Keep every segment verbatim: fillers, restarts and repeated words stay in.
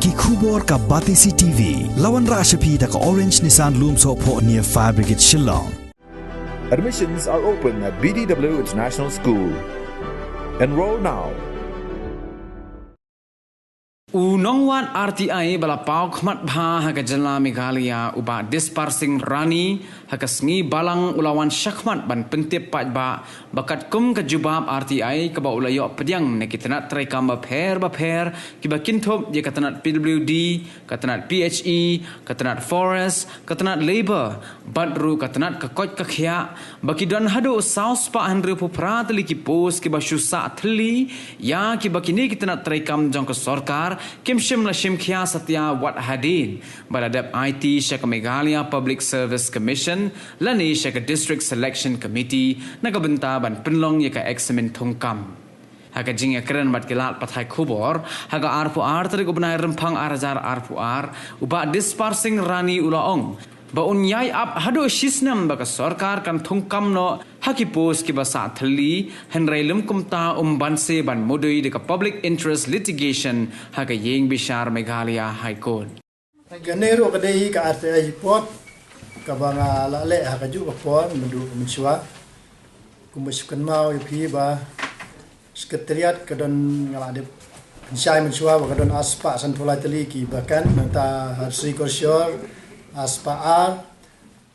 Ki khubor ka Batesi T V. La wanrah sha phi da ka Orange Nissan Lumsohphoh near Fire Brigade Shillong. Admissions are open at B D W International School. Enroll now. U nongwad R T I ba la paw khmat bha ha ka jylla Meghalaya u Bah Dispar Singh Rani ha ka sngi Balang u la wan shakhmat ban pyntip paidbah ba katkum ka jubab R T I kaba u la ïoh pdiang na ki tnat treikam bapher bapher kiba kynthup ïa ka tnat P W D, ka tnat P H E, ka tnat Forest, ka tnat Labour bad ruh ka tnat ka koit ka khiah ba ki don haduh saw spah hynriewphew phra tylli ki post kiba shu sah thylli ïa kiba kine ki tnat treikam jong ka sorkar kim shym la shim khia satia wat hadien ba la dep aiti sha ka Meghalaya Public Service Commission lane sha ka District Selection Committee na ka bynta ban pynlong ïa ka eksamin thungkam. Ha ka jingïakren bad ki lad pathai khubor ha ka arphew ar tarik u bnai Rymphang ar hajar arphew ar, u Bah Dispar Singh Rani u la ong ba un ïai ap haduh shisnem ba ka sorkar kan thungkam noh ha ki post kiba sah thylli, hynrei lym kumta um banse ban mudui da ka Public Interest Litigation ha ka ïing bishar Meghalaya High Court. Kane ruh ka dei ka R T I report kaba nga la leh ha kajuh ka por mynduh mynshuwa. Kumba shu kynmaw ïa phi ba Secretariat ka don, nga la dep pynshai mynshuwa ba ka don ar spah sanphew lai tylli ki vacant, nangta ha Sri Korshor ar spah ar,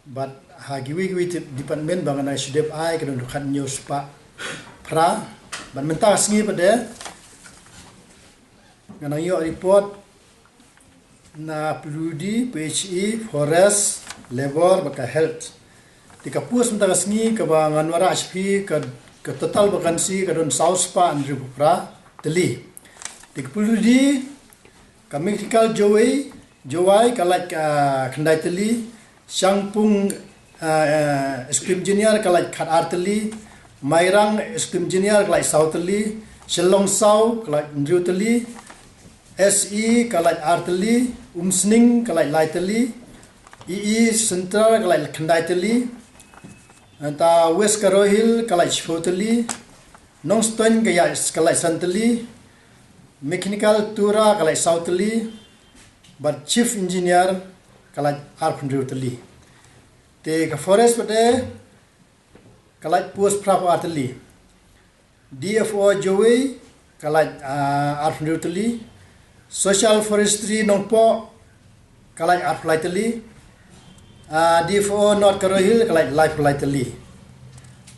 bad ha kiwei kiwei department ba nga la shu dep ai ka don khathynñiew spah phra. Bad mynta ka sngi pat de nga nang ïoh report na P W D, P H E, Forest, Labour bad ka Health. Te ka post mynta ka sngi kaba ngan wanrah sha phi ka, ka total vacancy ka don saw spah hynriewphew phra tylli. Te ka P W D, ka Mechanical Jowai, Jowai ka lait ka khyndai tylli, Shangpung, ah, ah, Executive Engineer ka lait khatar tylli, Mairang Executive Engineer ka lait saw tylli, Shillong South ka lait hynriew tylli, S E ka lait ar tylli, Umsning ka lait lai tylli, E E Central ka lait khyndai tylli, nangta West Garo Hills ka lait shiphew tylli, Nongstoiñ ka ïa ka lait san tylli, Mechanical Tura ka lait saw tylli, bad Chief Engineer ka lait arphew hynriew tylli. Te ka Forest pat de ka lait post phraphew ar tylli. D F O Jowai ka lait, ah, arphew hynriew tylli. Social Forestry Nongpoh ka lait arphew lai tylli. Ah, D F O North Garo Hills ka lait laiphew lai tylli.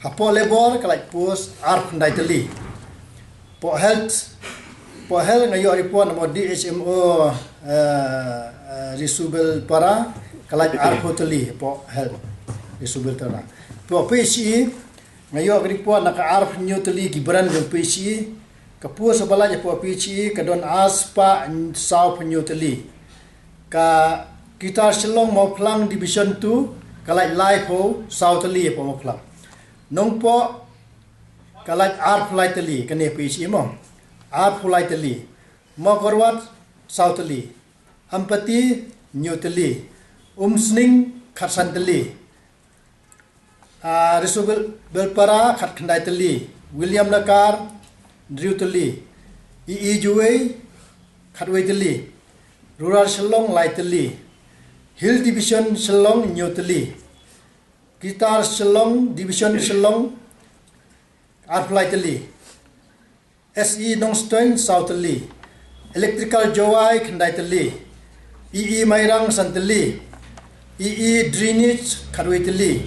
Hapoh Labour ka lait post arphew khyndai tylli. Poh Health, poh Health nga ïoh report na mo D H M O, eh, eh, Risubelpara ka lait arphew tylli, poh Health Risubelpara. Poh P H E nga ïoh ka report na ka arphew hynñiew tylli ki brand jong P H E, ka post ba lait hapoh P H E ka don ar spah sawphew hynñiew tylli. Ka Greater Shillong Mawphlang Division two ka lait laiphew saw tylli hapoh Mawphlang. Nongpoh ka lait arphew lai tylli, kane P H E mo. Arphew lai tylli. Mawkyrwat saw tylli. Ampati hynñiew tylli. Umsning khatsan tylli. Ah, Risubelpara khatkhyndai tylli. Williamnagar hynriew tylli. E E Jowai khatwei tylli. Rural Shillong lai tylli. Hill Division Shillong hynñiew tylli. Greater Shillong Division Shillong arphew lai tylli. S E Nongstoiñ saw tylli. Electrical Jowai khyndai tylli. E E Mairang san tylli. E E Drainage khatwei tylli.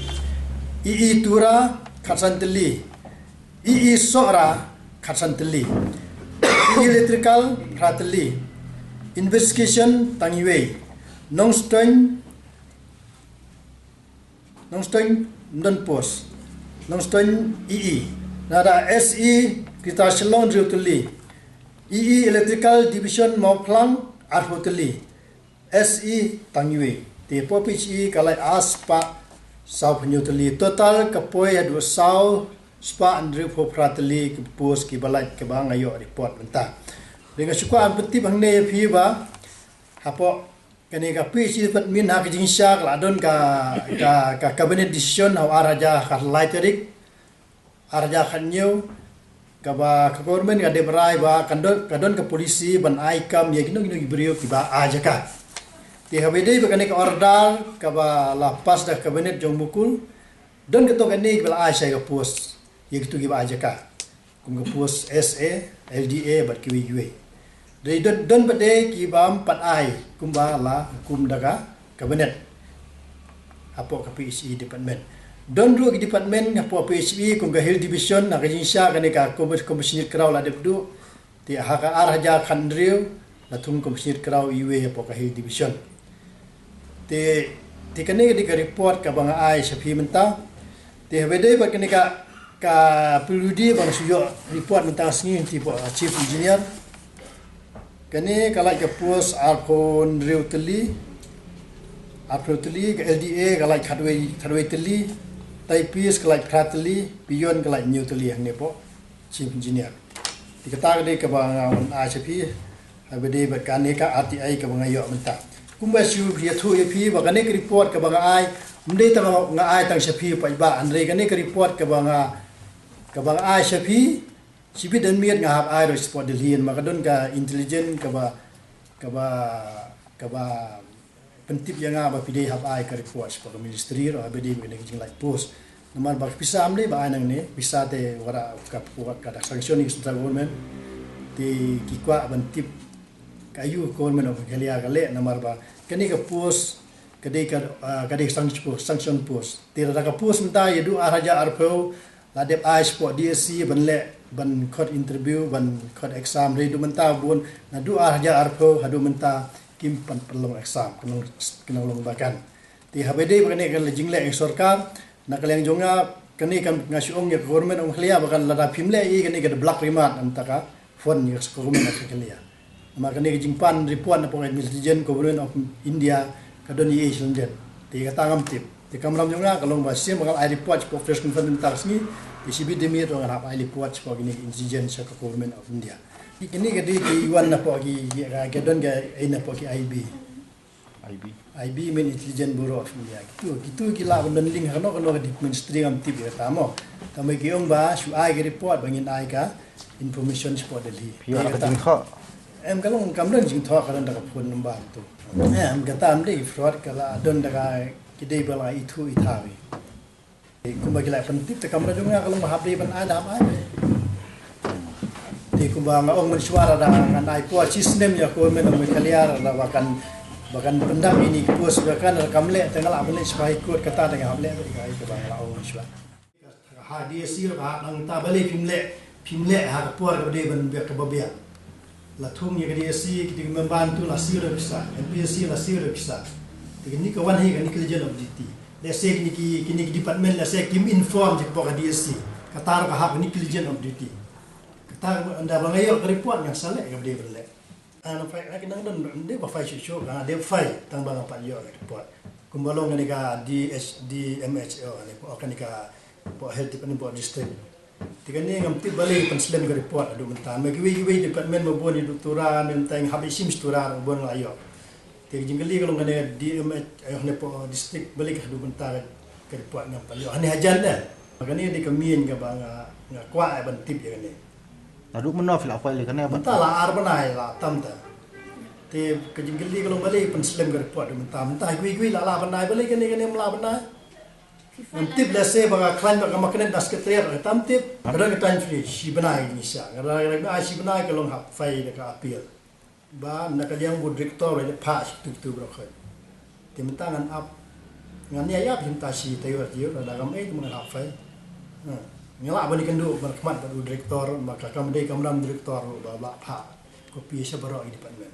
E E Tura khatsan tylli. E E Sohra khatsan tylli. E E Electrical phra tylli. Investigation tang iwei. Nongstoiñ Nongstoiñ ym don post. Nongstoiñ E E. Nada S E Greater Shillong hynriew tylli. E E Electrical Division Mawphlang arphew tylli. S E tang iwei. Te hapoh P H E ka lait ar spah sawphew hynñiew tylli. Total ka poi haduh saw spah hynriewphew phra tylli ki post kiba lait kaba nga ïoh report mynta. Te nga shu kwah ban pyntip hangne ïa phi ba hapoh kane ka P H E department ha ka jingshisha ka la don ka, ka, ka cabinet decision ha u ar hajar khatlai tarik, ar hajar khathynñiew, Kaba ka government ka dep rai ba ka don, ka don ka policy ban ai kam ïa kino kino ki briew kiba ai jaka. Te haba dei ba kane ka order kaba la pass da cabinet jong Mukul, don kato kane kiba la ai sha ka post ïa kito kiba ai jaka, kum ka post S A, L D A bad kiwei kiwei. Dei don, don pat de kiba ym pat ai kumba la hukum da ka cabinet hapoh ka P H E department. Don ruh ki department hapoh P H E kum ka Hill Division, ha ka jingshisha kane ka Commis-, Commissioner Kraw la dep duh. Te ha ka ar hajar khathynriew la thung Commissioner Kraw iwei hapoh ka Hill Division. Te, te kane ka dei ka report kaba nga ai sha phi mynta. Te haba dei bad kane ka, ka P W D ba nga shu ïoh report mynta ka sngi, te hapoh Chief Engineer. Kane ka lait ka post arphew hynriew tylli, arphew hynriew tylli, ka L D A ka lait khatwei, khatwei tylli, typist ka lait phra tylli, peon ka lait hynñiew tylli hangne hapoh Chief Engineer. Te kata ka dei kaba nga wan ai sha phi, haba dei bad kane ka R T I kaba nga ïoh mynta. Kumba shu ïathuh ïa phi ba kane ka report kaba nga ai, ym dei tang nga ai tang sha phi paidbah, hynrei kane ka report kaba nga, kaba nga ai sha phi, shibit dang miet nga hap ai ruh shapoh Delhi, namar ka don ka intelligence kaba, kaba, kaba pyntip ïa nga ba phi dei hap ai ka report shapoh ka ministry ruh haba dei bad kane ka jinglait post. Namar ba ka pisa ym dei ba ai nangne, pisa te wanrah ka, ka, ka da sanction ïa ka central government. Te ki kwah ban tip ka aïu ka Government of Meghalaya ka leh, namar ba kane ka post ka dei ka, ah, ka dei ka sanction, sanction post. Te lada ka post mynta ïa haduh ar hajar arphew la dep ai shapoh D S C ban leh, ban khot interview, ban khot exam, hynrei haduh mynta bun, naduh ar hajar arphew haduh mynta kim pat pynlong exam, ka nang, ka nang long vacant. Te haba dei ba kane ka la jingleh ïa ka sorkar, na ka liang jong nga, kane kan nga shu ong ïa ka Government of Meghalaya ba kan, lada phim leh ïa kane ka da black remark na ka bynta ka fund ïa ka Government of Meghalaya. Namar kane ka jingpan report na ka intelligence, Government of India ka don ïa i sha London. Te kata ngam tip. Te kamram jong nga ka long ba shisien ba ngan ai report shapoh press conference mynta ka sngi. Te shibit de miet ruh ngan hap ai report shapoh kine ki intelligence sha ka Government of India. Kine ki dei ki wan napoh ki, ki, ki don kiei napoh ki I B. I B. I B mean Intelligence Bureau of India. Kitu, kitu ki lah ban don link ha kano kano ka department, ngam tip ïa kata mo. Tangba ki ong ba shu ai ka report ba ngin ai ka information shapoh Delhi. Phi ïoh ka jingthoh? Em, ka long, kam don jingthoh, ka don da ka phone number tu. Em, kata ym dei fraud, ka la don da ka, ki dei ba la ithuh ithaw. Kumba ki la pyntip, te kamram jong nga ka long ba hap dei ban ai, da hap ai. Te kumba nga ong mynshuwa, lada ngan ai por shi snem ïa ka Government of Meghalaya, lada ba kan, ba kan pyndap ïa kine ki post, ba kan, lada kam leh, te nga lah ban leit shapoh High Court, kata te nga hap leh beit, ka ai kaba nga la ong mynshuwa. Ha D S C ruh ka hap nangta, balei phim leh, phim leh ha ka por kaba dei ban biang, kaba biang. La thung ïa ka D S C, kito ki member tu la siew da pisa, M P S C la siew da pisa. Te kane ka wan hi ka negligence of duty. Lehse kine ki, kine ki department lehse kim inform ïa ka D S C. Kata ruh ka hap ka negligence of duty. Kata ynda ba nga ïoh ka report ngan sa leh kaba dei ban leh. Ah, na file, ah, ki nang don, ym dei ba file shuh shuh, ah, dei ba file tang ba nga pat ïoh ka report. Kumba long kane ka D H, D M H O, kane, oh, kane ka, hapoh health department, hapoh district. Te kane ngam tip balei pynslem ka report haduh mynta. Ma kiwei kiwei department ba bun ïa doktora, ne mynta nga hap ïa shim doktora ba bun nga la ïoh. Te ka jingkylli ka long kane D M H, eh, ne hapoh district, balei ka haduh mynta ka report ngam pat ïoh. Hane hajan ne. Kane dei ka main kaba nga, nga kwah ban tip ïa kane. Naduh mynno phi la file ïa kane? Mynta la ar bnai la tam ta. Te ka jingkylli ka long balei pynslem ka report haduh mynta. Mynta kiwei kiwei la la bnai, balei kane kane ym la bnai. Ngam tip, lehse ba ka khlaiñ bad ka magnet na secretariat, ngam tip. Ka don ka time frame shi bnai, ngi sha. Nga la, nga la ai shi bnai ka long hap file da ka appeal. Ba na ka liang u director u la phah shi ktu ktu baroh khoit. Te mynta ngan ap, ngan ïa ap hi mynta shi taïew taïew, lada kam ei te ngan hap file. Ha. Nga lah ban ïakynduh markhmat bad u director, ba ka kam dei kamram director ba la phah copy sha baroh ki department.